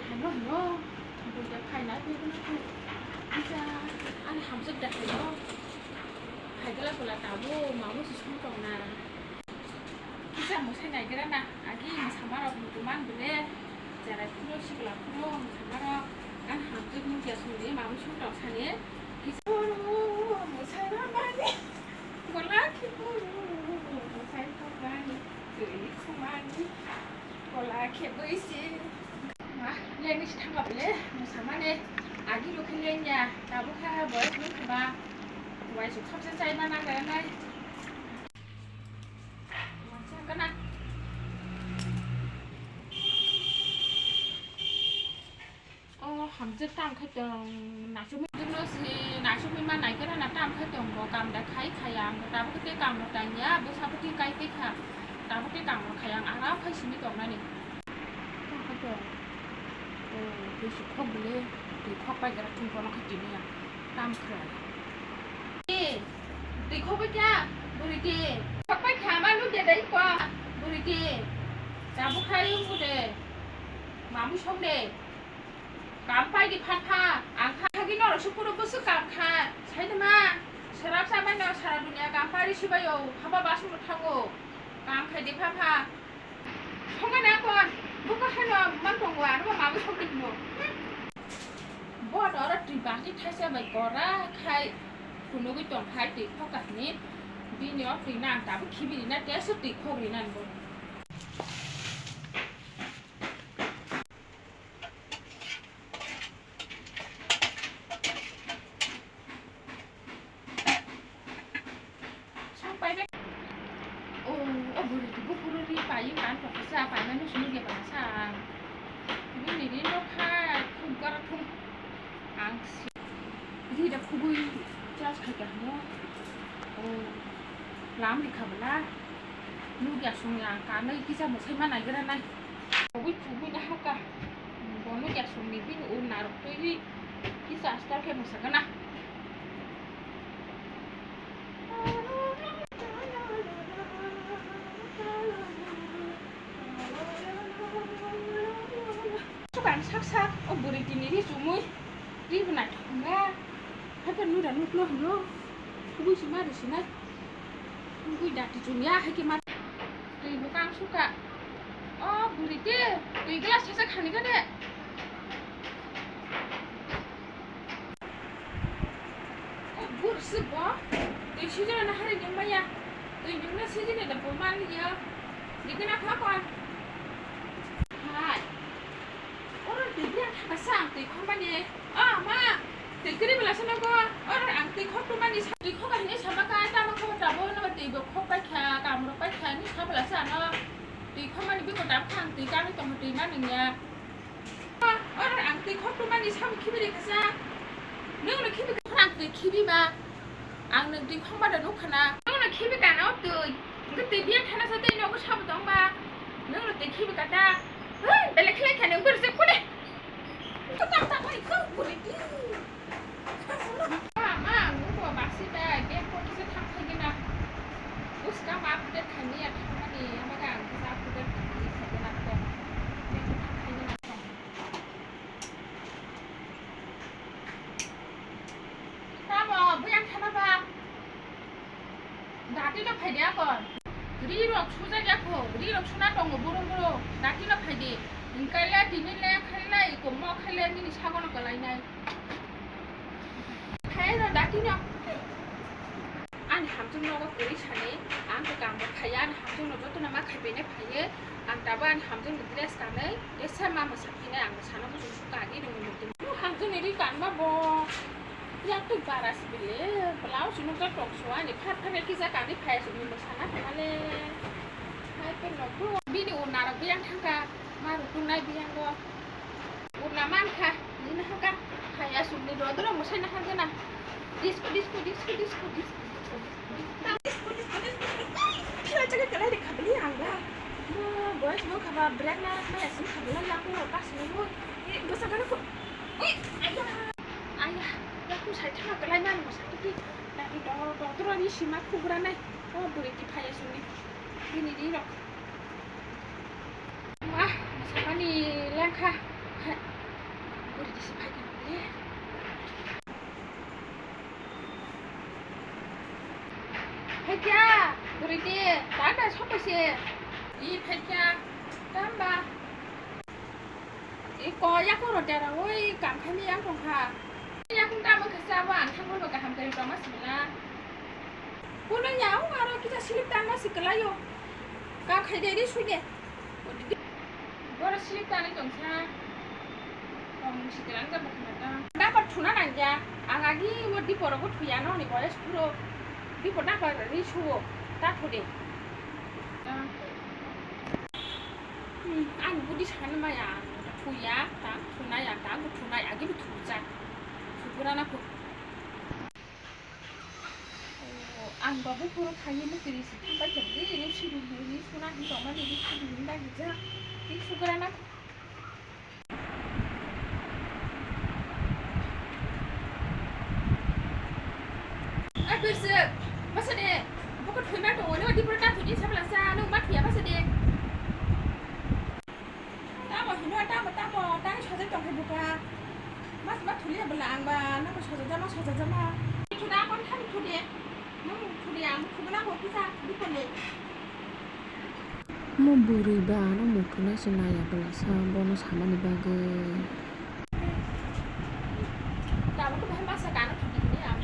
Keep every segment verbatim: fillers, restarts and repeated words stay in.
Hano hino, buja phaina phaikhe no kisa ani hamjak da hino. Phaikhe la pula tabuk mamo se song tongna. Kisa mwsai naigra na, agi mwsamarok muchung man bile, cherai phuru sikla phuru mwsamarok ani hamjak nukya songdi mamo song tong sani. Kisa mwsai na mani. Bola khe buru, sai khokmani, twi khumani, bola khe bwisi. Ma, lengni si thangkha bole, mwsamani, agi rokhe lengya, tabukha boyok nukha ba, waisuk khopsa chaiba nangranai. Wansuk kana. O hamjak tam khai tong, naisukmani jikno si naisukmani ma naikhera na tam khai tong bo, kam da khai khaya ang tabuk tei kam rok tangya, bwsa bwtwi kai tei kha, tabuk tei kam rok khaya ang aram khai simi tongnani. Tam khai tong, o twi si khok bwle, twi khok pai gra thung kono khai tini ang tam khlai. E, twi khok bai kha, bwrwi twi khok bai kha ma nukya dai ko, bwrwi twi tabuk khai wngkhe de, mamwi sok de. Kam pai di phan pha, ang kha hagi norok se phuru bwswk kam kha, sai de ma, sera bwsa bai no sara dunia kam pai ri si bai o, haba basong no thango, kam khai di phan pha. Songmani akon, buka hano man tongo, ano ma mabo song ri hino. Bo no oro twi bangsi thaisa bai kora khai, phunugwi tong khai twi khok kahini, bini o twi nang tabuk khibi ri na, tesa twi khok ri nang bo. Song pai bai. O, o bwrwi twi buphuru ri pai, kan toksa pai mani sini dia bana sa. Bini ri no kha, thung kara thung. Ang si-, ri da khugui charge khai ka hino. O, lam ri kha bwla. Nukya song ya, kanwi kisa mwsai ma naigra nai. Chugui chugui na haka. Bo nukya song ni bini ur narok twi kisa astar khe mwsa gana. Sukang sak sak, o bwrwi tini ri chumui, ri bo naithok wngkha. Haiphano nura nuklo hino, kubui se ma rw sinai. Kubui dati chumya, hai khe ma. Twi bo kang sukha. O bwrwi te, twi glass sasa khani kha de. O bur sik bo. Twi sijila na hari nung maya. Twi nung na sijila da bo man ya. Dikena kha kon. Hai. Oro twi biya thaka sa ang twi khok mani. O ma. Twi kri bela sa nogo. Oro ang twi khok tu mani sa. Twi khok ahini sama ka tama khok ta bo no twi bo khok pai kha, kamro pai kha ni sa bela sa no. Twi khok mani bi ko tam khang twi kami tong twi mani ya. Oro ang twi khok tongmani samung khibi ri kha sa. Nwng no khibi kha, ang twi khibi ba. Ang nwng twi khok ba da nuk khana. Nwng no khibi kana o twi. Hwnkhe twi biya thana sa tei nogo sabo tong ba. Nwng no twi khibi kata. Hei, belai khlai kha nwng bwrwi se kune. Kata ta bai khok bwrwi twi. Ma, ma, ang nugo basi bai, bag ko kisa thang khai gina. Uska ma update khai ni ya thang mani, ama ga ang kisa update khai ni khai gina ko. Bag ko thang khai gina ko. Tamo, buyang thana ba. Dati no phai de akon. Ri rok sujak ya kho, ri rok suna tongo buru buru. Dati no phai de. Hingkai le tini le khai le, iko mo khai le, nini sago no kalai nai. Khairok dati no. Ani hamjwk nogo kwrwi sani, ang khe kam rok khaiya, ani hamjwk no jotono ma khai phainai phaiwi, ang tabuk ani hamjwk ni dress kanwi, tesa ma mwsa phainai, ang sana muchung sukha agi rwngwi muchung. Hamjwk ni ri kanma bo, yak twi bara sibile, blouse no joto so ani phar phar kisa kanwi phaiya sini mwsana thangale. Hai pe no bro. Bini unarok biyang thangkha, ma rukun nai biyango. Urna mankha, nini haka, hai aswkni rodorok mwsai nahar gana. Disco, disco, disco, disco, disco, disco, disco, disco, disco, disco. Khela chaga kalai de khabli ang ba. Bo, boys bo khaba break na, maya sim khabla lang ko, kas mo. Eh, basa gana ko. Oi, aya. Aya, ya ku sai thana kalai man mo sa ki. Na ki do, do, do, ni sima ku gra nai. Oh, buri ki phaya suni. Ini di rok. Wah, sakani lengkha. I phaikha, tamba. I ko yakung rotera, oi, kam khaini yang tongkha. Yakung tamo khe sabo ang thangmani bo kaham khe tongma sila. Kuno ya, o aro kita silip tangma si kelayo. Kam khai de, ri sui de. Boro slip tanwi tongsa. Tong sitwlang ja bukhuna ta. Dabar thuna nangya. Ang agi o diporogo thuya no ni boyes puro. Dipor dabar ri suwo. Ta thude. Hmm, ang budi sana maya. Thuya, ta thuna ya, ta bu thuna ya, agi bu thuja. Thugura na khu. Oh, ang ba buphuru thangwi mwtwi ri si thangbai khe bwdwi ri si ri ri suna hin tongmani ri si ri ri dagi ja ri sugra na. Ai, Birsik, masa de, buko thwima tongo, nw dipura ta thudi sabla sa, nw ma thuya masa de. Tamo hino, tamo, tamo, tamo sojai tongkhe buka. Mas ma thuli bwla ang ba, nang sojai jama, sojai jama. Thudi akon thani thudi. Nang thudi ang thudi na bo kisa, bikole. Mo bwrwi ba ano muthuna se naiya bwla sa bono samani bagwi. Tabuk bahai masa kana thudi hini ang.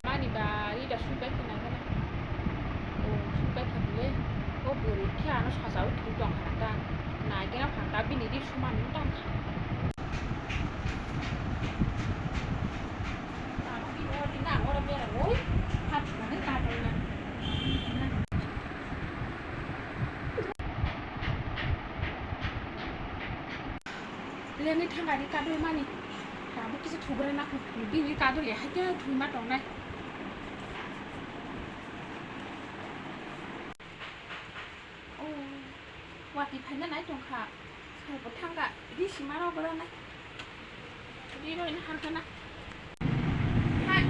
Mani ba ri da sui bai khna gana. O sui bai khna le. O bwrwi khe ano sajawi thwi tong khna ta. Nai gana phang ta bini ri sumani tang kha. Tamo bini oro di na oro bera oi. Hat na ni ta tong na. Lengwi thangari kadui mani. Tabuk kisa thugra na khu. Bini kadui le haikhe thwima tongnai. Oh, watwi phaina nai tongkha. Salbo thangkha. Ri sima rok rana. Ri roi na harkana. Hai.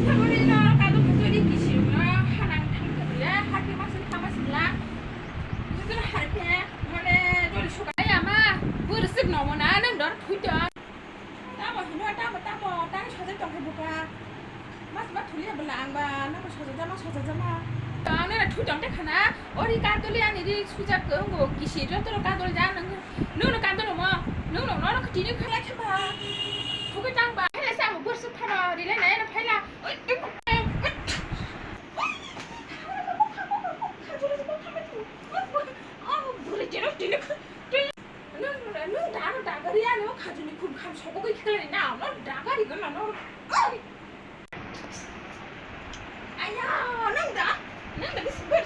Saboni no kadu kadu ri kisi no hanang thang kadu ya. Hati masuk thang masuk la. Jujur harke. Mane joli suka. Ay ama. Bursik no mona nang dor phuto. Tamo hino, tamo, tamo, tamo sojai tongkhe buka. Mas ma thuli bwla ang ba, nang sojai jama, sojai jama. Ang nana thu tong te khana, ori kadoli ani ri sujak ko ngo kisi joto ro kadol ja nang, nung no kadol mo, nung no no no tini khala khe ba. Thuke tang ba, hele sa mo bor su phano, rile na na phaila. Nung, nung da, nung da gari ya, nung khajuni khum kham sobo gwi khlai na, nung da gari gana, nung. Aya, nung da, nung da bisi.